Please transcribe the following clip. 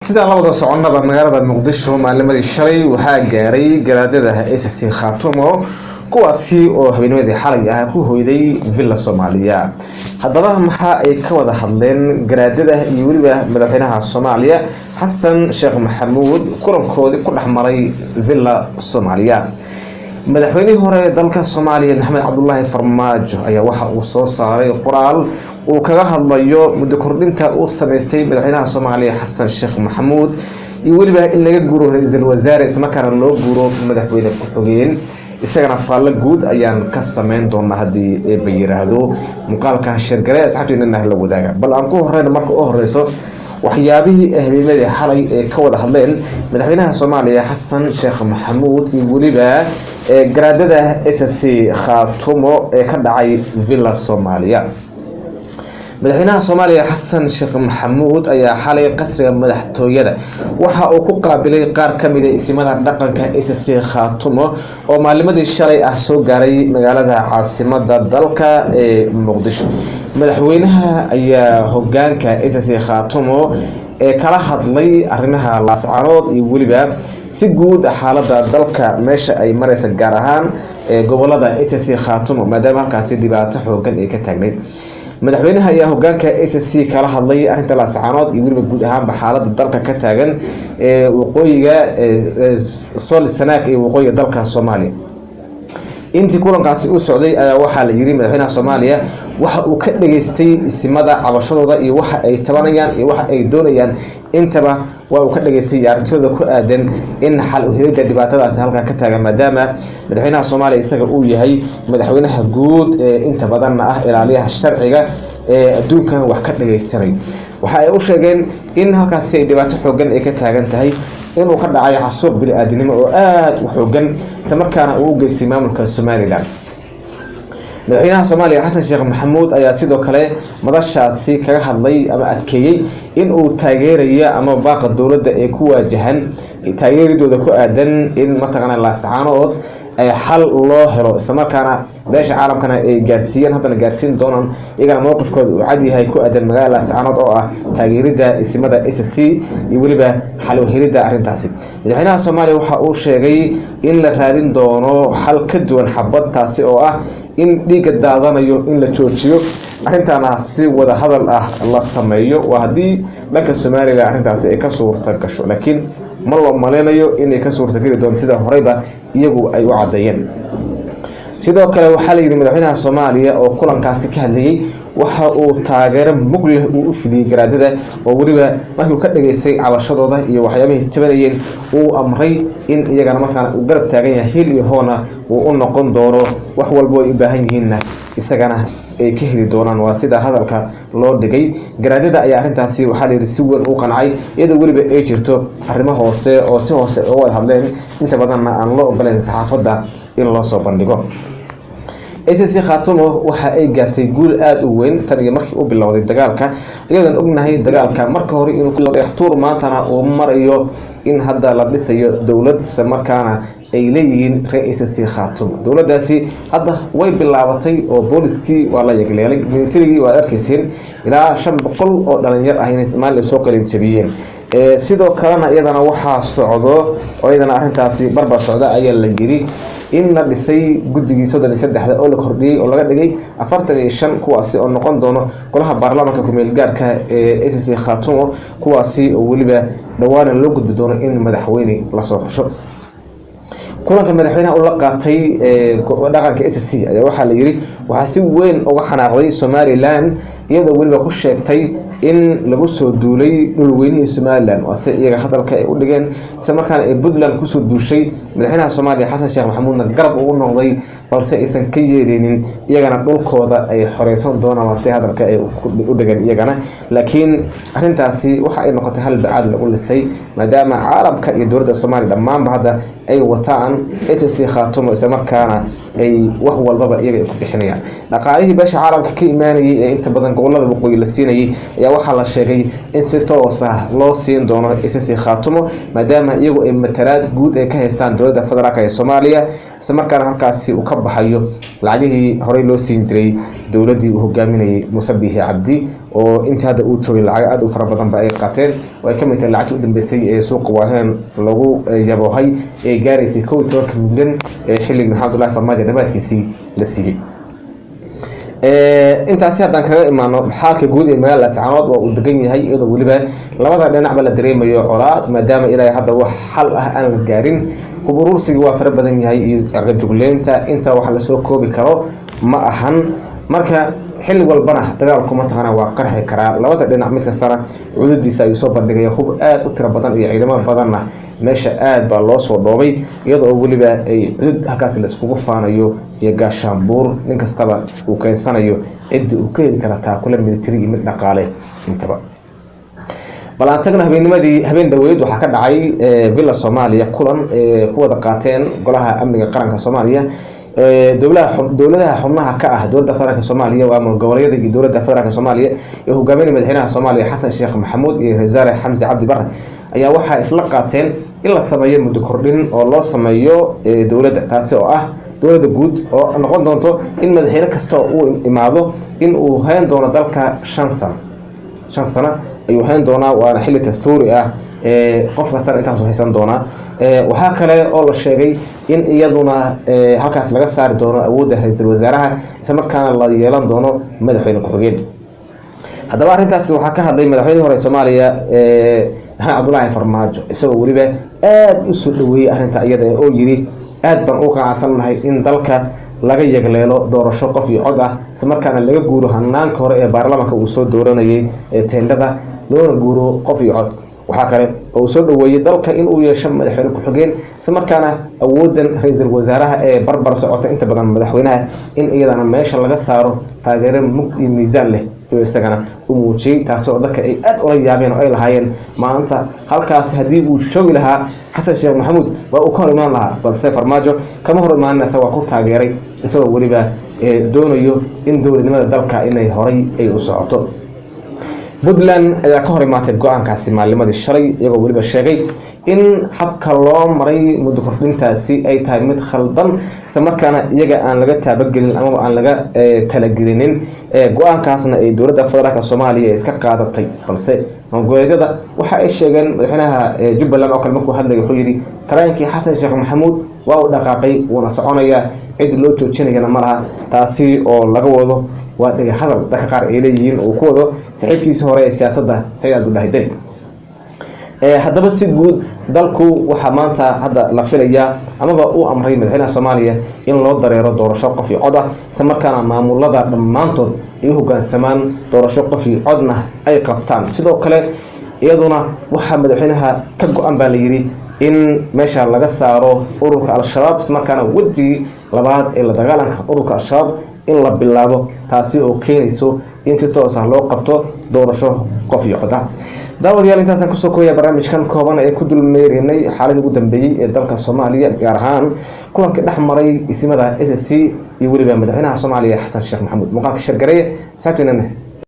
Sidaan la wada soconnaba, magaalada Muqdisho maalnimadii shalay waxaa gaaray garaadada SSC Khaatumo, kuwaasi oo habeennimadii xalay ah ku hoyday Villa Soomaaliya. Haddaba maxaa ay ka wada hadleen garaadada iyo weliba madaxweynaha Soomaaliya Xasan Sheekh Maxamuud kulankoodii ku dhexmaray Villa Soomaaliya? Madaxweynihii hore dalka Soomaaliya Maxamed Cabdulaahi Farmaajo ayaa waxa uu soo saaray qoraal uu kaga hadlayo muddo kordhinta uu sameystay madaxweynaha Soomaaliya Xasan Sheekh Maxamuud iyo weliba in laga guuro ra-iisul wasaare, islamarkaana loo guuro madaxweyne ku-xigeen. Isagana faallo guud ayaan ka sameyn doonaa haddii Eeba yiraahdo. Muuqaalka share garee, asxaabteenana la wadaaga. Bal aan ku horeyna marka u horeyso waxyaabihii habeenadii xalay ee ka wada hadleen madaxweynaha Soomaaliya Xasan Sheekh Maxamuud iyo weliba garaadada SSC Khaatumo ee ka dhacay Villa Soomaaliya. Madaxweynaha Soomaaliya Xasan Sheekh Maxamuud ayaa xalay qasriga madaxtooyada waxa uu ku qaabilay qaar kamid a isimada dhaqanka SSC Khaatumo oo maalimadii shalay ah soo gaaray magaalada caasimada dalka ee Muqdisho. Madaxweynaha ayaa hogaanka SSC Khaatumo ee kala hadlay arrimaha Laascanood iyo weliba si guud xaalada dalka meesha ay mareysa, gaar ahaan gobolada SSC Khaatumo, maadaama halkaasi dhibaato xoogan ay ka taagneyd. Madaxweynaha ayaa hogaanka SSC kala hadlay arrinta Laascaanood iyo weliba guud ahaanba xaalada dalka ka taagan ee waqooyiga Sool, Sanaag iyo waqooyiga dalka Soomaaliya. Intii kulankaasi u socday ayaa waxaa la yiri madaxweynaha Soomaaliya waxa uu ka dhageystay isimada cabashadooda iyo waxa ay tabanayaan iyo waxa ay doonayaan intaba waa uu ka dhageystay, aragtidooda ku aadan in xal u helidda dhibaatadaasi halkaa ka taagan, maadaama madaxweynaha Soomaaliya isaga uu yahay madaxweynaha guud ee inta badanna ah ilaaliyaha sharciga ee adduunkan wax ka dhageysanayo. Waxa ay u sheegeen in halkaasi ay dhibaato xoogan ay ka taagan tahay, inuu ka dhacay xasuuq bini-aadinimo oo aada u xoogan, isla markaana uu u geystay maamulka Somaliland. Madaxweynaha Soomaaliya Xasan Sheekh Maxamuud ayaa sidoo kale madashaasi kaga hadlay ama adkeeyey in uu taageerayo ama baaqa dowladda ee ku waajahan taageeridooda ku aadan in mataqaana Laascaanood xal loo helo, islamarkaana beesha caalamkana ay gaarsiiyeen, haddana gaarsiin doonaan, iyagana mowqifkooda uu cad yahay ku aadan magaalada Laascaanood oo ah taageerida isimada SSC iyo weliba xal u helidda arrintaasi. Madaxweynaha Soomaaliya waxa uu sheegay in la raadin doono xal ka duwan xabad, taasi oo ah in dhiigga daadanayo in la joojiyo, arrintaana si wada hadal ah la sameeyo. Waa haddii dhanka Somaliland arrintaasi ay ka suurta gasho, laakiin ma loo maleynayo inay ka suurtageli doonto sida horeyba iyagu ay u caddeeyeen. Sidoo kale waxaa la yidhi madaxweynaha Soomaaliya oo kulankaasi ka hadlayay waxa uu taageero mug leh uu u fidiyey garaadada, oo weliba markii uu ka dhageystay cabashadooda iyo waxyaabahay tabanayeen uu amray in iyagana mataqaana uu garab taagan yahay, hil iyo hoona uu u noqon doono, wax walbo ay u baahan yihiinna isagana ay ka heli doonaan. Waa sida hadalka loo dhigay. Garaadada ayaa arrintaasi waxaa la yidhi si weyn u qancay, iyadoo weliba ay jirto arrimo hoose oo si hoose uga wada hadleen, inta badanna aan loo ogolayn saxaafadda in loo soo bandhigo. SSC Khaatumo waxa ay gaartay guul aada u weyn tan iyo markii u bilowday dagaalka, iyadoon ognahay dagaalka marka hore inuu tuur, maantana uu marayo in hadda la dhisayo dowlad, isla markaana ay leeyihiin reer SSC Khaatumo. Dowladdaasi hadda way bilaabatay oo booliskii waa la yagleelay, militarigii waad arkayseen ilaa 500 oo dhalinyar ah inay Soomaaliya soo qalin jabiyeen. Sidoo kalena iyadana waxaa socdo oo iyadana arrintaasi barbar socda ayaa la yiri in la dhisay guddigii 33-da oo la kordhiyey oo laga dhigay 45, kuwaasi oo noqon doono golaha baarlamaanka kumeel gaarka ee SSC Khaatumo, kuwaasi oo weliba dhawaana loo gudbi doono in madaxweyne lasoo xusho. Kulanka madaxweynaha uu la qaatay dhaqanka SSC ayaa waxaa la yiri waxaa si weyn uga xanaaqday Somaliland, iyadoo weliba ku sheegtay in lagu soo duulay dhulweynihii Somaliland, waase iyaga hadalka ay u dhigeen, isla markaana ay Puntland kusoo duushay, madaxweynaha Soomaaliya Xasan Sheekh Maxamuudna garab ugu noqday, balse aysan ka yeeleynin, iyagana dhulkooda ay xoreysan doonaan, waase hadalka ay u dhigeen iyagana. Laakiin arrintaasi waxa ay noqotay hal bacaad lagu lisay, maadaama caalamka iyo dowladda Soomaaliya dhammaanba hadda ay wataan SSC Khaatumo, isla markaana ay wax walbaba iyaga ay ku bixinayaan dhaqaalihii beesha caalamka ka imaanayay ee inta badan. Gobolada Waqooyi la siinayay ayaa waxaa la sheegay in si toos ah loo siin doono SSC Khaatumo, maadaama iyagu ay matalaad guud ay ka haystaan dowladda federaalk ee Soomaaliya, isla markaana halkaasi uu ka baxayo lacagihii horey loo siin jiray dowladdii uu hogaaminayay Muuse Biixi Cabdi, oo intii hadda uu joogay lacag aad u fara badan ba ay qaateen, oo ay ka mid tahay lacagtii u dambeysay ee suuqa Waaheen lagu yaboohay ee gaaraysay 11 milyan ee xilligii Maxamed Abdullaahi Farmaajo dhammaadkiisii la siiyey. Intaasi haddaan kaga imaano, xaalka guud ee magaalada Laascaanood waa uu degan yahay, iyadoo weliba labada dhinacba la dareemayo colaad, maadaama ilaa hadda wax xal ah aan la gaarin. Hub uruursiga waa fara badan yahay iyo cagajugleynta, inta wax lasoo koobi karo ma ahan. Marka xilli walbana dagaalku mataqaana waa qarxi karaa, labada dhinac mid kastana cudadiisa ayuu soo bandhigaya. Hub aad u tiro badan iyo ciidamo badanna meesha aad baa loo soo dhoobay, iyadoo weliba ay cudud halkaas la iskugu faanayo iyo gaashaanbuur, nin kastaba uu keensanayo ciddii uu ka heli kara taakule military iyo mid dhaqaale intaba. Bal aan tagno habeennimadii habeen dhaweyd waxaa ka dhacay Villa Soomaaliya kulan ku wada qaateen Golaha Amniga Qaranka Soomaaliya, dowladaha xubnaha ka ah dowladda federaalk Soomaaliya, waa maamul goboleedyada iyo dowladda federaalk Soomaaliya ee hogaaminaya madaxweynaha Soomaaliya Xasan Sheekh Maxamuud iyo ra-iisul wasaare Xamse Cabdi Barre, ayaa waxaa isla qaateen in la sameeyo muddo kordhin oo loo sameeyo dowladda, taasi oo ah dowladda guud oo noqon doonto in madaxweyne kasta uu imaado in uu hayn doono dalka 5 sano. 5 sano ayuu hayn doonaa, waana xilli dastuuri ah, qof kastana intaasu haysan doonaa. Waxaa kale oo la sheegay in iyaduna halkaas laga saari doono awoodda ra-iisul wasaaraha, isla markaana la yeelan doono madaxweyne ku-xigeen. Haddaba arrintaasi waxaa ka hadlay madaxweynihii hore Soomaaliya Maxamed Cabdulaahi Farmaajo, isagoo weliba aada u soo dhaweeyey arrinta iyada oo yiri: "Aad baan u qanacsannahay in dalka laga yagleelo doorasho qof iyo cod ah, isla markaana laga guuro hanaanka hore ee baarlamaanka uu soo dooranayay ee teendhada, loona guuro qof iyo cod." Waxaa kale oo uu soo dhaweeyey dalka in uu yeesho madaxweyne ku-xigeen, isla markaana awoodan ra-iisul wasaaraha ee barbar socota inta badan madaxweynaha in iyadana meesha laga saaro. Taageero mug iyo miisaan leh ayuu isagana u muujiyey, taasi oo dadka ay aad ula yaabeen oo ay lahaayeen maanta halkaasi haddii uu joogi lahaa Xasan Sheekh Maxamuud waa uu ka hor imaan lahaa, balse Farmaajo kama hor imaanin, isaga waa ku taageeray, isagoo weliba doonayo in dowladnimada dalka inay horay ay u socoto. Puntland ayaa ka hor imaatay go-aankaasi maalnimadii shalay, iyagoo weliba sheegay in habka loo maray muddo kordhintaasi ay tahay mid khaldan, isla markaana iyaga aan laga taabagelin amaba aan laga talagelinin, go-aankaasna ay dowladda federaalk Soomaaliya iska qaadatay. Balse maamul-goboleedyada waxa ay sheegeen, madaxweynaha Jubbaland oo kale markuu hadlay wuxuu yidhi: "Tareenkii Xasan Sheekh Maxamuud waa uu dhaqaaqay, wuuna soconayaa, cid loo joojinayana ma laha." Taasi oo laga wado waa dhega hadal dadka qaar ay leeyihiin uu ku wado saaxiibkiisii hore ee siyaasadda Saciid Cabdullaahi Deni. Haddaba si guud dalku waxaa maanta hadda la filayaa amaba uu amray madaxweynaha Soomaaliya in loo dareero doorasho qof iyo cod ah, isla markaana maamulada dhammaantood ay u hoggaansamaan, doorasho qof iyo codna ay qabtaan. Sidoo kale iyaduna waxaa madaxweynaha ka go-an baa la yidhi in meesha laga saaro ururka Al-Shabaab, isla markaana wejigii labaad ee la dagaalanka ururka Al-Shabaab in la bilaabo, taasi oo keenayso in si toos ah loo qabto doorasho qof iyo cod ah. Daawadayaal, intaasaan kusoo koobaya barnaamijkan kooban ee ku dulmeerinay xaaladii ugu dambeeyey ee dalka Soomaaliya, gaar ahaan kulankii dhex maray isimada SSC iyo weliba madaxweynaha Soomaaliya Xasan Sheekh Maxamuud. Muuqaalka share gareeya saabtinana.